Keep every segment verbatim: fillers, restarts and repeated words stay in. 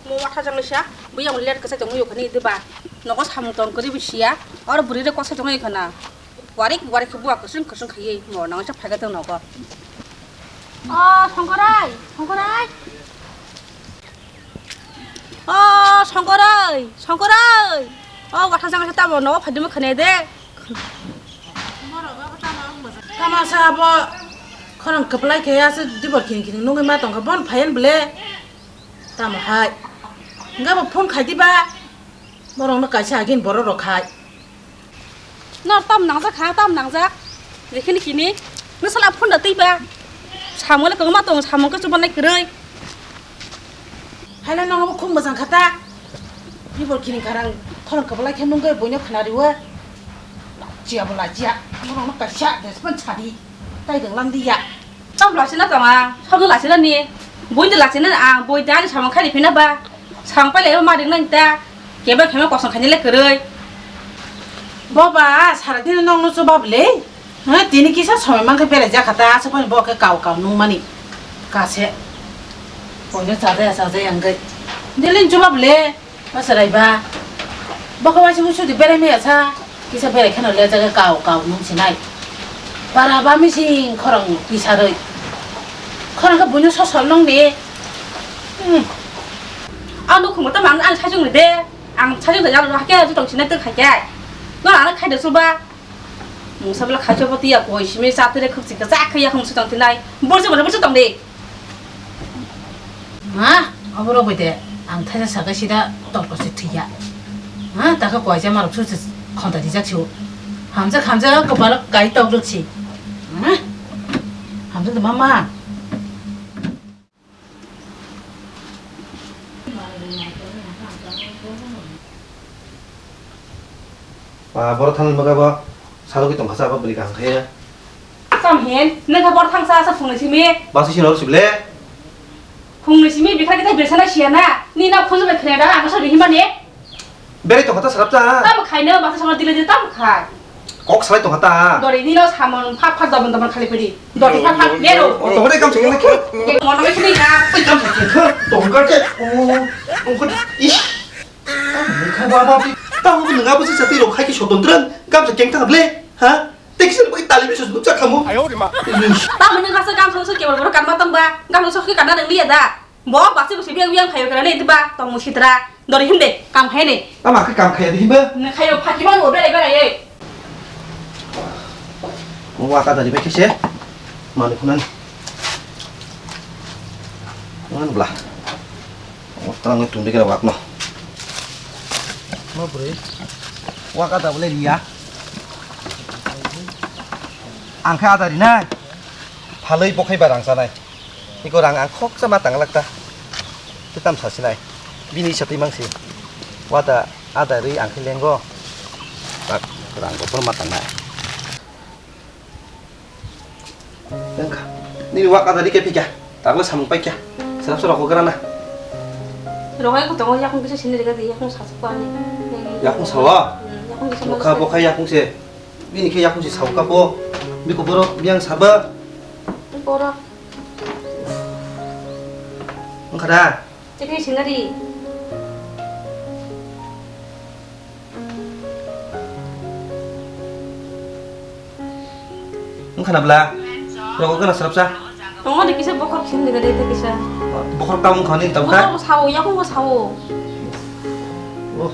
Mo watha jang sa, buyang let kasa jang yo khani diba. Nogo samung tong kari bisiya, or buri re kosa jang yo khana. Warik warik khe buwa kusung kusung khaiwi mo nang sa phaiga tong nogo. O Songkorai, Songkorai. O Songkorai, Songkorai. O watha jang sa tamo nogo phaidi mo khane de. Tama sa abo khorang kwplai khe ase dibor khini khini nungwi ma tongkha bon phayan bwle. Tamo hai. Hingke bo phone khai diba. Borokno kaisa agin borok rok khai. Nor tam nangjak ha, tam nangjak. Jekhini kini. Nwsala phone da twiba. Samung le kwbangma tongo, samung khe chubanai kwrwi. Haile nang bo khum bwsang khata. Bibol kini kharang khorang kwbwlai khe nungwi boino khna riwo. Chia bo la chia. Borokno kaisa despan sadi. Tai denglang diya. Tam lachina tama, sabdo lachina ni. Boi de lachina ang, boi de ani samung khali phina ba. Samung pai le ma ring nang ta. Keba khema kosong khani le kwrwi. Boba, sara dini nong no chuba bwle. Ha, tini kisa somoi mankhe berai jakha ta, aswk phani bo khe kau kau nung mani. Kase. Boino chajaya chajaya wngwi. Dili chuba bwle. Bwswraiba, bokhe waisa uisu di berai maya sa, kisa berai kheno le jaga kau kau nung sinai. Para ba mising khorang pisarwi. Khorang khe buino sosol nung ni. Hmm. Ang nukhung ta mang ang sajung ni de. Ang sajung da jalo hake jutong sinai tuk hake. No ang khai de suba. Mungsa bela khai chobo tiya koi simi sa tere khuk sika sa khaya khung sutong tinai. Bor se bor se tong de. Ma, oborok bai de, ang thaisa sakai sida torko se thwiya. Ha, takha koisa marok su se khonta rijak si o. Hamjak, hamjak, kopalo kai tok rwk si. Ha? Hamjak de mama. Ba, boro thangwi maga bo, salogwi tongkha sa, ba bwrwi kaham khe. Tamo hin, nokha bor thangsa asa phungnwi simi. Basi sino sible. Phungnwi simi bikha kita birsana siya na. Ni na phunjak bai khna da, ang sa bihima ni. Berai tongkha ta sarap ta. Tamo khaino, basa sama dile dile tamo khai. Kok salai tongkha ta. Dori ni no samon phak phak dobon dobon khali pedi. Dori phak phak bero. O tongkha de kam sengkhe. Ke mono ke sini ka. Ai kam sengkhe. Tongkha de. O. Tongkha. Ish. Tamo nungkha baba, tamo nungkha bwswk sa twi rok hai khe sotondran, gamsa keng thang ble, ha? Tei kisa bai tali bisu nukjak khamu. Ayo rima. Tamo nungkha sa gamsa sa kebor bor kanma tong ba, gamsa sa khe kanna nang liya da. Bo basi basi biang biang khayo kana ne tiba, tong mu sitra, dori hinde, kam khai ne. Tamo khe kam khaya di himba. Ne khayo phaki ma ro berai berai e. Mo waka dari bai khe se, manu khunan. Ngan bla. Tangwi tongdi kena wakno. Ma bwrwi. Wak ada bole liya. Ang khe ada rinai. Phalwi bokhai ba rang chanai. Iko rang ang khoksa ma tang lakta. Tetam sasinai. Bini satwi mangsi. Wada ada ri ang khe lengo. Tak rang bokhor ma tangnai. Wngkha. Nini wak ada rike phikya. Takle samung paikya. Serap serap ko grana. Rohai ko tongo yakung kisa sini rega di yakung sasuk ko ani. Yakung sawa? Hmm, yakung kisa. Bokha, bokha yakung se. Bini khe yakung se sawa kapo. Biko boro biang saba. Boro. Wngkha da? Chikni sinari. Wngkha na bla? Rogo gana sarapsa? Tongo de kisa bokhok sin de gade kisa. Bokhok tamo wngkha ni tamo kha? Bokhok sao, yakung bo sao. Oh.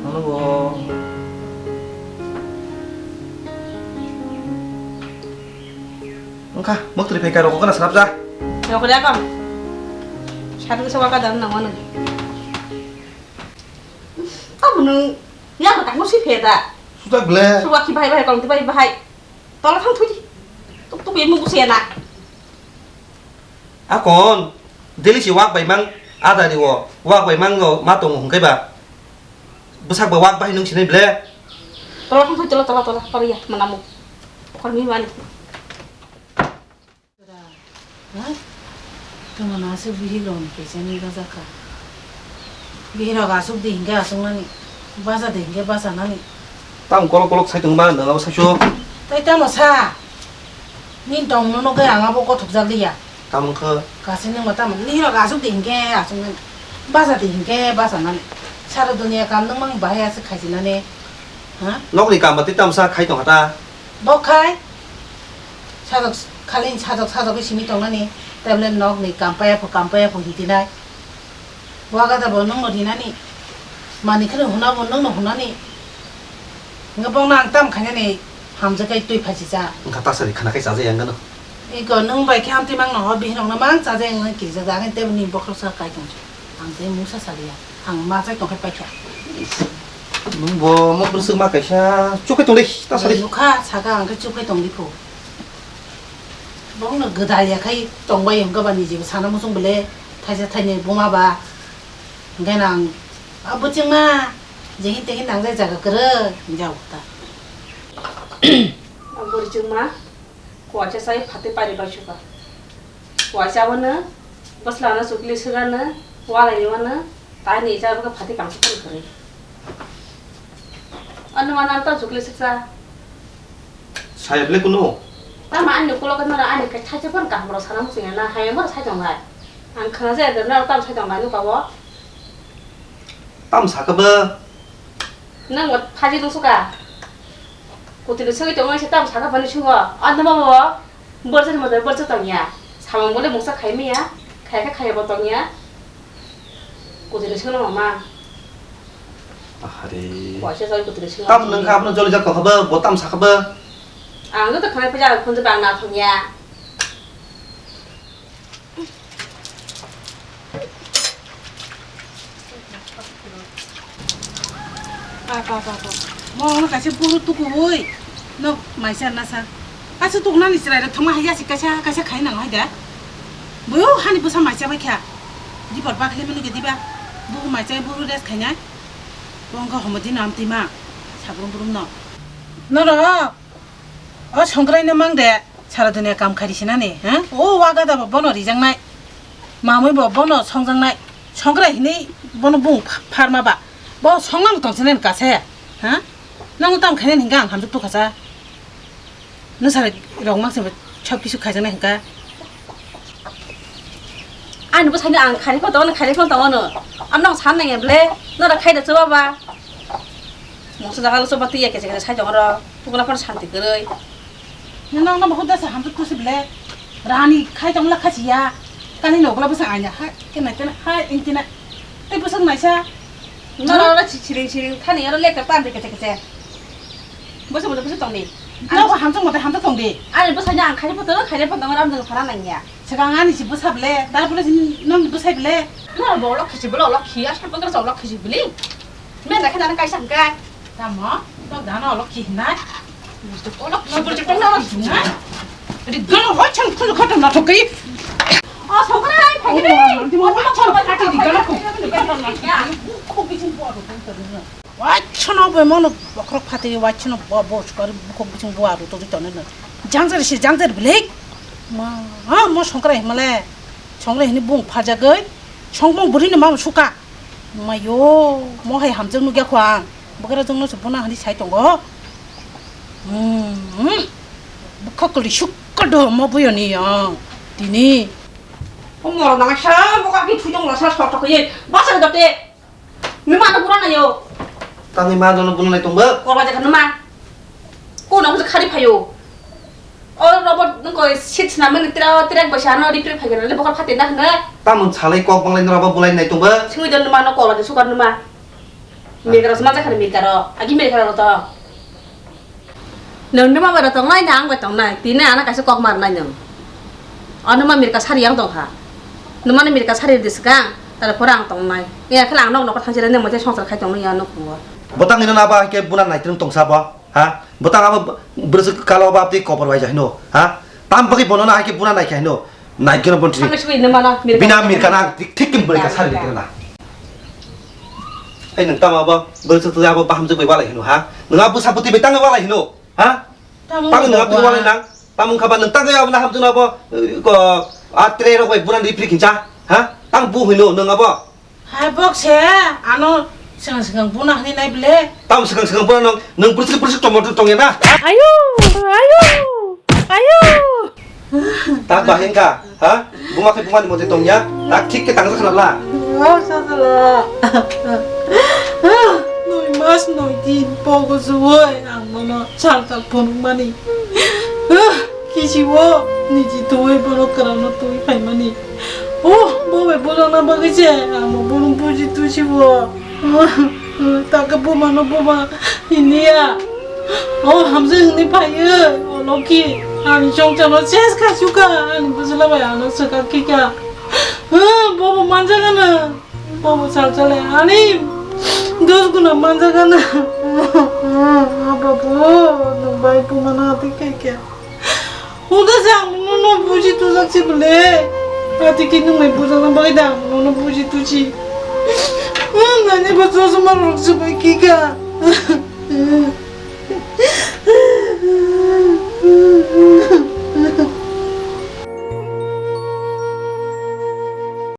Ano bo. Wngkha, mokthri phaikha rogo gana sarapsa? Rogo de akam. Sadu sa waka dan nang wano. Tamo nwng yang tak mo si pheda. Sutak ble. Suwa ki bahai bahai kong bahai bahai. Tola thang thudi. Tuk tuk yemu busi na. Akon, dili si wak bai mang ada riwo. Wak bai mang no ma tong hungkai ba. Bwsak ba wak bai nung sinai ble. Tola thang thudi tola tola tola. Kor ya manamu. Kor mi mani. Ha? Tamo na aswk bihik rok ni kaisa ni gajak kha. Bihik rok aswk di hinkhe aswk nani, basa di hinkhe basa nani. Tamo kolok kolok sai tongma nang abo saiso. Tai tamo sa? Nini tongmano khe ang abo kothok jak liya. Tamo khe? Kaisa nangma tamo bihik rok aswk di hinkhe aswk nani. Basa di hinkhe basa nani. Sara dunia kam nung mang bahai aswk khaijinani. Ha? Nokni kam bati tamsa khai tong kha ta. Bo khai. Sajok khalin sajok sajok simi tongnani. Tablet nokni kam paya pho kam paya pho hitinai. Waga da bo nungno rinani. Mani kheno huna bo nungno hunani. Nga bongno ang tam khainani hamjakhe twi phaisijak. Wngkha tasari khana khai chajak yang gano. Iko nung bai khe amtwi mangno ho bihinokno mang chajak yang kirijak da ang tei ni bokhorok sa kai tong. Ang tei mungsa saliya. Ang ma chai tong khai paikha. Nung bo mo bwswk ma kaisa chukhe tong dei tasari. Nukha saka ang khe chukhe tong diphu. Bongno gwdal ya khai tongbai wngkha ba niji bo sana muchung bele thaisa thaini buma ba. Hingke nang a bwchwngma jehin tehin nangjak jaga kwrwi hinjao ta. A bwrwi chwngma kuaisa sai phatwi pari bai suka. Kuaisa wano bwsla no chukli swgano walai wano tai ni jabwkha phatwi kangsa phano kwrwi. Ano mana ta chukli swksa. Saya bele kuno. Tama ani ukulok nora ani kai thaisa phano kaham rok sana muchung ya na hayang boro sai tong lai. Ang khana jaya de nora tam sai tong lai nuka bo. Tam saka ba. Nang wat phaji dong suka. Kutini soi tong ai se tam saka bani sungo. Ano ma bo. Borsa ni moto borsa tong ya. Samang bole mungsa khai mi ya. Khai kha khai bo tong ya. Kutini soi no mama. Ahare. Kuaisa jai kutini soi. Tam nang kha apno joli jak tong kha ba, bo tam saka ba. Ang to khana phaja phone bang na thong ya. Pa, pa, pa, pa. Mo ono kaisa buru tuku oi. No, maisa nasa. Kaisa tuku nani chwrai rok thoma hai yasi kaisa, kaisa khai nang hai da. Boyo hani bwsa maisa bai kha. Dipor bakhle menu ke diba. Buru maisa buru rest khainai. Bo wngkha homodi no amtwi ma. Sabrum brum no. Norok. O songkrai no mang de, sara dunia kam khairi sinani, ha? O waga da bo bono rijaknai, mamui bo bono songjaknai, songkrai hinui bono bung pha-, pharma ba, bo songnang tong sinani kase, ha? Nang tam khainani hinka ang hamjak tukha sa, nung sara rok mang se sob kisu khaijaknai hinka. Ani bwsai no ang khairi pho tongo, khairi pho tongo no. Amno ang san nang ya ble, nora khai da choba ba. Mungsa jaga lo choba twi ya kese kese sai tongo ro. Tukuna phano santi kwrwi. Nang no bahut dasa hamjak tusi ble. Rani khai tong la khasi ya. Kani no gula bwsa anya ha. Kena kena ha intina. Tei bwsa naisa. Nora ro siring siring thani ro lekar tan de kese kese. Bwsa bwsa bwsa tong di. Nang bo hamjak mate hamjak tong di. Ani bwsai no ang khairi pho tongo, khairi pho tongo ro amjak phana nang ya. Swkang ani si bwsa ble, dar pore si nang bwsai ble. Noro bo olok khisi ble, olok khi, asal pokra sa olok khisi bili. Men rakhe nang kaisa hwnkhe. Tamo, to dano olok khi hinai. Olok khi, olok khi hinai. Ri gano hoi chang khulu khatam na thokai. O sokrai, phai de. O, di mo ma chang ba thati di gano ko. Ko biching po ko ko. Waisano bai mono bokhorok phatwi waisano bo, bo sukari bukhuk bising bo aro togwi tonwi no. Jangjar se jangjar belek. Ma, ha, mo songkrai himale. Songkrai hini bung pharjagwi. Songmong bwrwi no mamo suka. Mayo, mo hai hamjak nukya kho ang. Bwkra jongno se buna hani sai tongo. Hmm. Bukha kuli sukka do mo buyoni ya. Tini. O moro nang sa bukha ki thujong la sa sok tok ye. Basa dote. Numa no buna nayo. Tangwi ma dono buna nai tongbo. Korba jakha numa. Ko no khari phayo. O robot nung koi sit na mani tira tira bai sa no ripri phai gana le bokol phate na hne. Tamon salai kok banglai nora bo bulai nai tongbo. Singwi don numa no korba jakha sukar numa. Mirkaro sma jakha mirkaro. Agi mirkaro to. Nwng numa bai rw tongnai na ang bai tongnai, tini ano kaisa kok mar nai nwng. O numa mirka sari yang tongkha. Numa ni mirka sari di swkang, tare pore ang tongnai. Ya khe ang nok nokor thangsi rani mwtai songsar khai tongnai ya nok tongo. Botang ino naba ke buna nai tong sa bo, ha? Botang abo bwrwswk kalo ba tei kobor bai ja hino, ha? Tam bagwi bono na hai ke buna nai kha hino. Naikhe no bontri. Thangwi sugwi numa no, mirka. Bina mirka na thik thik kim bwrwi ka sari na. Ai nwng tamo abo bwrwi tu abo baham jogwi walai hino ha. Nwng abo bwsa bwtwi bai tangwi walai hino ha. Tamo nwng abo walai nang. Tamo wngkha ba nwng tangwi abo na hamjwk no abo ko a tre rok bai buran ripri khincha ha. Tang bu hino nwng abo. Hai bok se ano swkang swkang buna hwnwi nai bwle. Tamo swkang swkang buna nwng, nwng bwswk bwswk tongmo tong ya na? Ayo, ayo, ayo. Tak bahai wngkha, ha? Buma khe bumani mote tong ya, tak thik khe tangsa khna bla. O sajla. Noi mas noi din pogo suwoi ang nono sal sal phunukmani. Kisiwo niji tuwi bono kwrwngno tuwi phaimani. O bo bai bojakna bagwi se ang bo bono buji tusiwo. Taka buma no buma hinliya. O hamjak hwnwi phaiwi o lokhi ani songcharno ses kha sukha ani bwsla bai ano swkak khika. Bobo manjagana. Bobo salsale ani dos guna manjagana. Babu, nwng bai bumano atwi khaikha. Uda se ang nono buji tujak si bole. Atwi khe nwng bai bujakna bagwi da ang nono buji tuji. Nani bo chosma rok se bai kika.